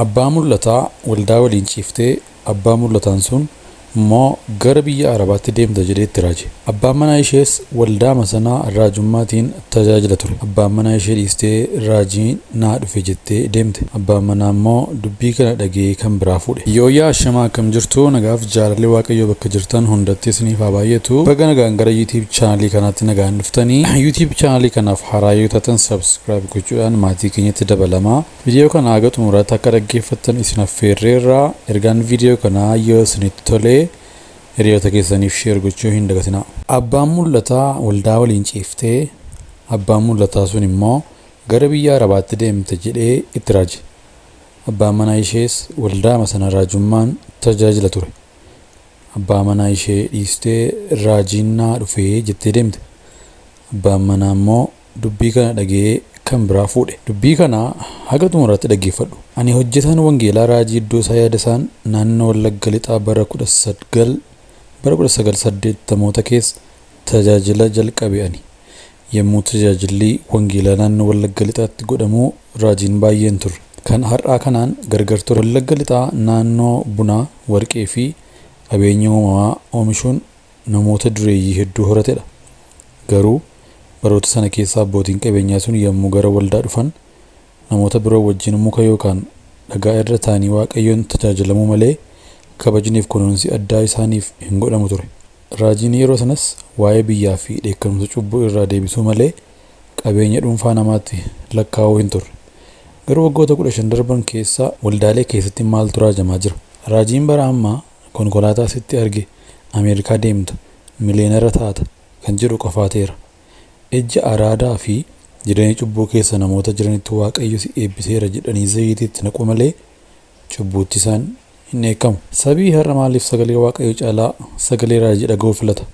Abbaa Mul'ataa waldaa waliin ciiftee abbaa mul'ataan sun immoo gara biyya Arabaatti deemta jedhee itti raaje. Abbaan manaa ishees waldaama sanaa raajummaatiin tajaajila ture. Abbaan manaa ishee dhiistee raajii naa dhufe jettee deemte. Abbaan manaa immoo dubbii kana dhagee kan biraa fuudhe. Yooyyaa ashamaa, akkam jirtu? Nagaaf jaalalli Waaqayyoo bakka jirtan hundatti isiniif haa baay'atu. Baga nagaan gara YouTube chaanalii kanaatti nagaan dhuftanii. YouTube chaanalii kanaaf haaraa yoo taatan subscribe gochuudhaan maatii keenyatti dabalamaa. Viidiyoo kana haga xumuraatti akka dhaggeeffattan isin affeerreerraa. Ergaan viidiyoo kanaa yoo isinitti tolee hiriyoota keessaniif share gochuu hin dagatinaa. Abbaan Mul'ataa waldaa waliin ciiftee abbaan mul'ataa sun immoo gara biyya Arabaatti deemte jedhee itti raaje. Abbaan manaa ishees waldaama sana raajummaan tajaajila ture. Abbaa manaa ishee dhiistee raajiin naa dhufee jettee deemte. Abbaan manaa immoo dubbii kana dhagee kan biraa fuudhe. Dubbii kana haga xumuraatti dhaggeeffadhu. Ani hojjetaan wangeelaa Raajii Iddoosaa Yaadasaan naannoo Wallagga Lixaa bara 1980moota keessa tajaajila jalqabe. Ani yommuu tajaajilli wangeelaa naannoo Wallagga Lixaatti godhamu raajiin baay'een turre. Kan har'aa kanaan gargar ture. Wallagga Lixaa naannoo bunaa, warqee fi qabeenya uumamaa oomishuun namoota dureeyyii hedduu horatedha. Garuu baroota sana keessa abbootiin qabeenyaa sun yommuu gara waldaa dhufan namoota biroo wajjin muka yookaan dhagaa irra taa'anii Waaqayyoon tajaajilamuu malee kabajniif kunuunsi addaa isaaniif hin godhamu ture. Raajiin yeroo sanas waa'ee biyyaa fi dheekkamsa cubbuu irraa deebisuu malee qabeenya dhuunfaa namaatti lakkaa'uu hin turre. Garuu waggoota 15 darban keessa waldaalee keessatti maaltu raajamaa jira? Raajiin bara ammaa konkolaataa sitti arge, Ameerikaa deemta, miliyeenara taata kan jedhu qofaa ta'eera. Ejja, araadaa fi jireenya cubbuu keessa namoota jiranitti Waaqayyo si eebbiseera jedhanii zayitii itti naqu malee cubbuutti isaan hin dheekkamu. Sabii har'a maaliif sagalee Waaqayyoo caalaa sagalee raajii dhaga'uu filata?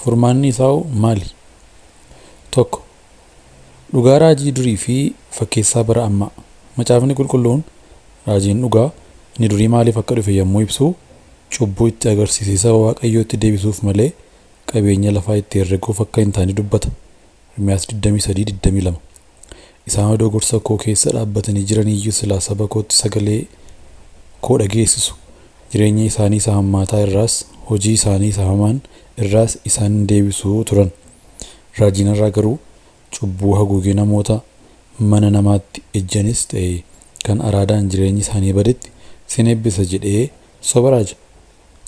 Furmaanni isaa hoo maali? 1. Dhugaa raajii durii fi fakkeessaa bara ammaa. Macaafni Qulqulluun raajiin dhugaa inni durii maaliif akka dhufe yommuu ibsu cubbuu itti agarsiisee saba Waaqayyootti deebisuuf malee qabeenya lafaa itti herreguuf akka hin taane dubbata. Ermiyaas 23:22. Isaan odoo gorsa koo keessa dhaabbatanii jiraniyyuu silaa saba kootti sagalee koo dhageessisu, jireenya isaanii isa hammaataa irraas, hojii isaanii isa hamaan irraas isaan hin deebisu turan. Raajiin har'aa garuu cubbuu haguugee namoota mana namaatti ejjanis ta'e kan araadaan jireenyi isaanii badetti sin eebbisa jedhee soba raaja.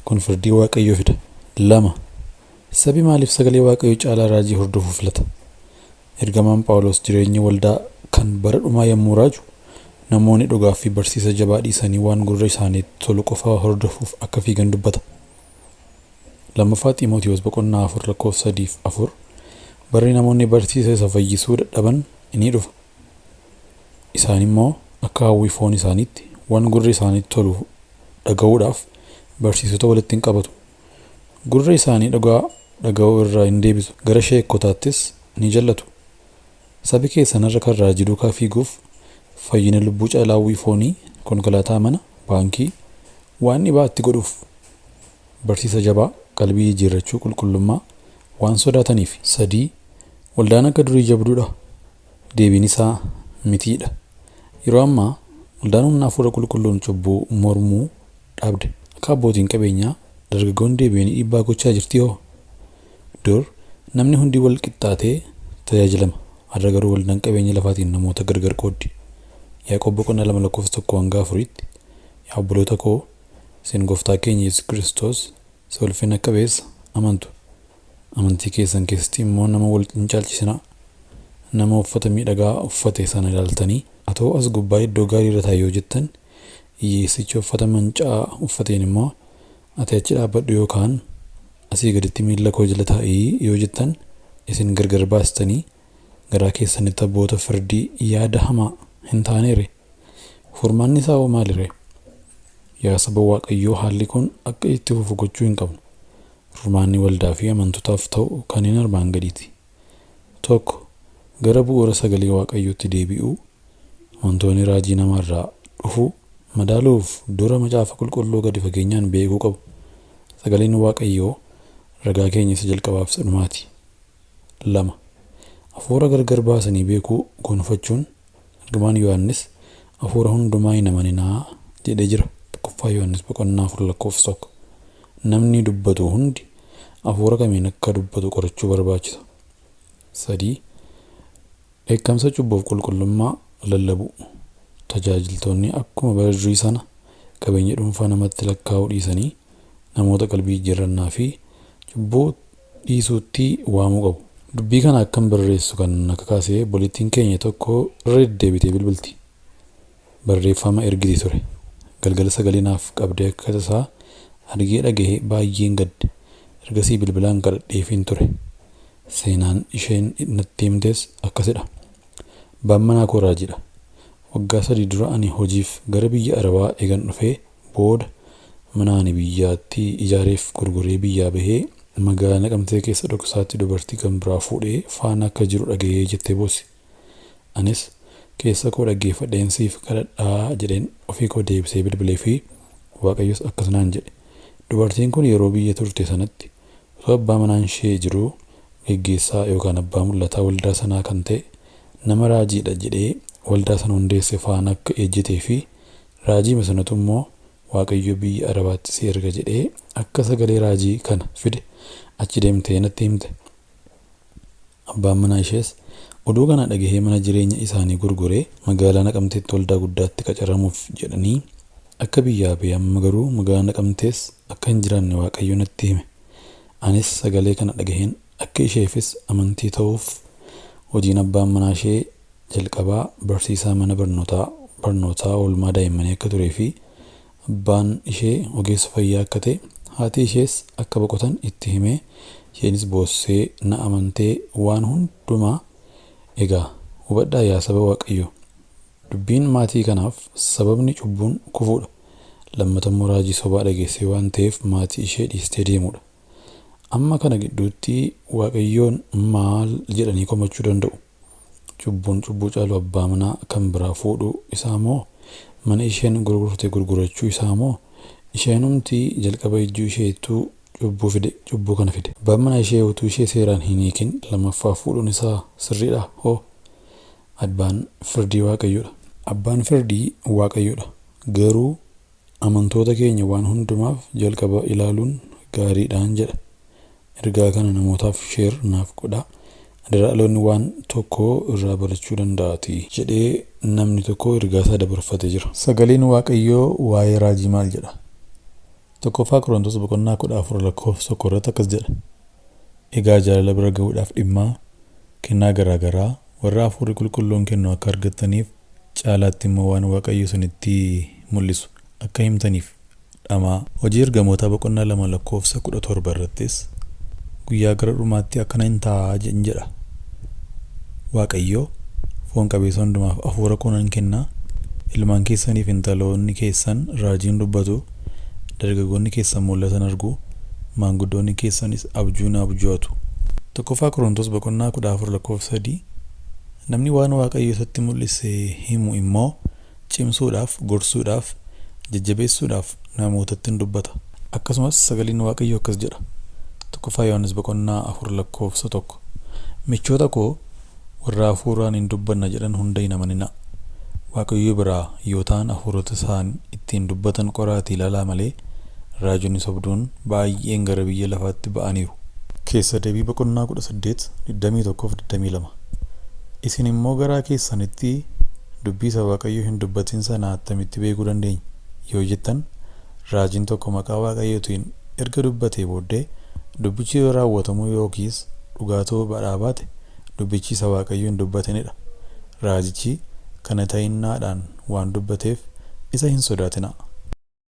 Kun firdii Waaqayyoo fida. 2. Sabi maaliif sagalee Waaqayyoo caalaa raajii hordofuu filata? Ergamaan Phaawulos jireenya waldaa kan bara dhumaa yommuu raaju namoonni dhugaa fi barsiisa jabaa dhiisanii waan gurra isaaniitti tolu qofa hordofuuf akka fiigan dubbata. 2ffaa Xiimotewos boqonnaa 4 lakkoofsa 3 fi 4, Barri namoonni barsiisa isa fayyisuu dadhaban ni dhufa. Isaan immoo akka hawwii foon isaaniitti waan gurra isaaniitti tolu dhaga'uudhaaf barsiisota walitti in qabatu. Gurra isaanii dhugaa dhaga'uu irraa in deebisu, gara sheekkotaattis ni jal'atu. Sabi keessan har'a kan raajii duukaa fiiguuf fayyina lubbuu caalaa hawwii foonii, konkolaataa, mana, baankii, waan dhibaa itti godhuuf barsiisa jabaa, qalbii jijjiirrachuu, qulqullummaa waan sodaataniif. 3. Waldaan akka durii jabduudha? Deebiin isaa mitiidha. Yeroo ammaa waldaan humna Hafuura Qulqulluun cubbuu mormuu dhabde. Akka abbootiin qabeenyaa dargaggoon deebi'anii dhiibbaa gochaa jirtii hoo? Dur namni hundi wal qixxaatee tajaajilama. Har'a garuu waldaan qabeenya lafaatiin namoota gargar qooddi. Yaaqoob boqonnaa 2 lakkoofsa 1 hanga 4tti, Yaa obboloota koo, isin Gooftaa keenya Yesuus Kiristoos isa ulfina qabeessa amantu. Amantii keessan keessatti immoo nama wal hin caalchisinaa. Nama uffata miidhagaa uffate sana ilaaltanii, Atoo as gubbaa iddoo gaarii irra taa'i yoo jettan, hiyyeessicha uffata manca'aa uffateen immoo, Ati achi dhaabbadhu yookaan asii gaditti miilla koo jala taa'i yoo jettan, isin gargar baastanii garaa keessanitti abboota firdii yaada hamaa hin taanee ree? Furmaanni isaa hoo maali ree? Yaa saba Waaqayyoo haalli kun akka itti fufu gochuu hin qabnu. Furmaanni waldaa fi amantootaaf ta'u kanneen armaan gadiiti. 1. Gara bu'uura sagalee Waaqayyootti deebi'uu. Amantoonni raajii namarraa dhufu madaaluuf dura Macaafa Qulqulluu gadi fageenyaan beekuu qabu. Sagaleen Waaqayyoo ragaa keenya isa jalqabaaf isa dhumaati. 2. Hafuura gargar baasanii beekuu gonfachuun. Ergamaan Yohaannis Hafuura hundumaa hin amaninaa jedhee jira. 1ffaa Yohaannis boqonnaa 4 lakkoofsa 1. Namni dubbatu hundi hafuura kamiin akka dubbatu qorachuu barbaachisa. 3. Dheekkamsa cubbuuf qulqullummaa lallabu. Tajaajiltoonni akkuma bara durii sana qabeenya dhuunfaa namatti lakkaa'uu dhiisanii namoota qalbii jijjiirrannaa fi cubbuu dhiisuutti waamuu qabu. Dubbii kana akkan barreessu kan na kakaase obboleettiin keenya tokko irra deddeebitee bilbilti. Barreeffama ergiti ture. Galgala sagalee naaf qabdee akka tasaa argee dhagahee baay'een gadde. Ergasii bilbilaan kadhadheefiin ture. Seenaan isheen natti himtes akkasidha. Abbaan manaa koo raajiidha. Waggaa 3 dura ani hojiif gara biyya Arabaa eegan dhufee booda mana ani biyyaatti ijaareef gurguree biyyaa bahee magaalaa Naqamtee keessa dhoksaatti dubartii kan biraa fuudhee faana akka jiru dhagahee jettee boossi. Anis keessa koo dhaggeeffadheen siif kadhadhaa jedheen ofii koo deebisee bilbilee fi Waaqayyos akkas naan jedhe. Dubartiin kun yeroo biyya turte sanatti osoo abbaa manaan ishee jiruu geggeessaa yookaan abbaa mul'ataa waldaa sanaa kan ta'e nama raajiidha jedhee waldaa sana hundeesse faana akka ejjetee fi raajii sanatu immoo Waaqayyo biyya Arabaatti si erga jedhee akka sagalee raajii kana fide achi deemtee natti himte. Abbaan manaa ishees oduu kana dhagahee mana jireenya isaanii gurguree magaalaa Naqamteetti waldaa guddaatti qacaramuuf jedhanii akka biyyaa ba'e amma garuu magaalaa Naqamtees akka hin jiraanne Waaqayyo natti hime. Anis sagalee kana dhagaheen akka isheefis amantii ta'uuf hojiin abbaan manaa ishee jalqabaa barsiisaa mana barnootaa oolmaa daa'immanii akka turee fi abbaan ishee ogeessa fayyaa akka ta'e haati ishees akka boqotan itti himee isheenis boossee na amantee waan hundumaa. Egaa hubadhaa yaa saba Waaqayyoo, dubbiin maatii kanaaf sababni cubbuun kufuudha. Lammata immoo raajii sobaa dhageessee waan ta'eef maatii ishee dhiistee deemuudha. Amma kana gidduutti Waaqayyoon maal jedhanii komachuu danda'u? Cubbuun cubbuu caalu abbaa manaa kan biraa fuudhuu isaa moo mana isheen gurgurte gurgurachuu isaa moo isheenumti jalqaba ijjuu isheetu cubbuu kana fide? Abbaan manaa ishee utuu ishee seeraan hin hiikin lammaffaa fuudhuun isaa sirriidha hoo? Abbaan firdii Waaqayyoodha. Abbaan firdii Waaqayyoodha. Garuu amantoota keenya waan hundumaaf jalqaba ilaaluun gaariidhaan jedha. Ergaa kana namootaaf sheer naaf godhaa. Adaraa dhaloonni waan tokko irraa barachuu danda'aati jedhee namni tokko ergaa isaa dabarfatee jira. Sagaleen Waaqayyoo waa'ee raajii maal jedha? 1ffaa Qorontos boqonnaa 14 lakkoofsa 1 irratti akkas jedha. Egaa jaalala bira ga'uudhaaf dhimmaa kennaa garaagaraa warra hafuurri qulqulluun kennu akka argattaniif caalaatti immoo waan Waaqayyo isinitti mul'isu akka himtaniif dhamaa. Hojii ergamootaa boqonnaa 2 lakkoofsa 17 irrattis guyyaa gara dhumaatti akkana hin ta'a jedha. Waaqayyo foon qabeessa hundumaaf hafuura koo nan kenna, ilmaan keessaniif intaloonni keessan raajiin dubbatu, dargaggoonni keessan mul'atan argu, maanguddoonni keessanis abjuun abju'atu. 1ffaa Qorontos boqonnaa 14 lakkoofsa 3 namni waan Waaqayyo isatti mul'ise himu immoo cimsuudhaaf, gorsuudhaaf, jajjabeessuudhaaf namootatti hin dubbata. Akkasumas sagaleen Waaqayyoo akkas jedha. 1ffaa Yohaannis boqonnaa 4 lakkoofsa 1 michoota koo warra hafuuraan hin dubbanna jedhan hunda hin amaninaa. Waaqayyo biraa yoo ta'an hafuurota isaan ittiin dubbatan qoraatii ilaalaa malee raajonni sobduun baay'een gara biyya lafaatti ba'aniiru. Keessa deebii boqonnaa 18 21 22 Isin immoo garaa keessanitti dubbii isa Waaqayyo hin dubbatin sana attamitti beekuu dandeenya yoo jettan raajiin tokko maqaa Waaqayyootiin erga dubbatee booddee dubbichi yoo raawwatamuu yookiis dhugaa ta'uu dhaabaate dubbichi isa Waaqayyo hin dubbatinidha. Raajichi kana ta'innaadhaan waan dubbateef isa hin sodaatinaa.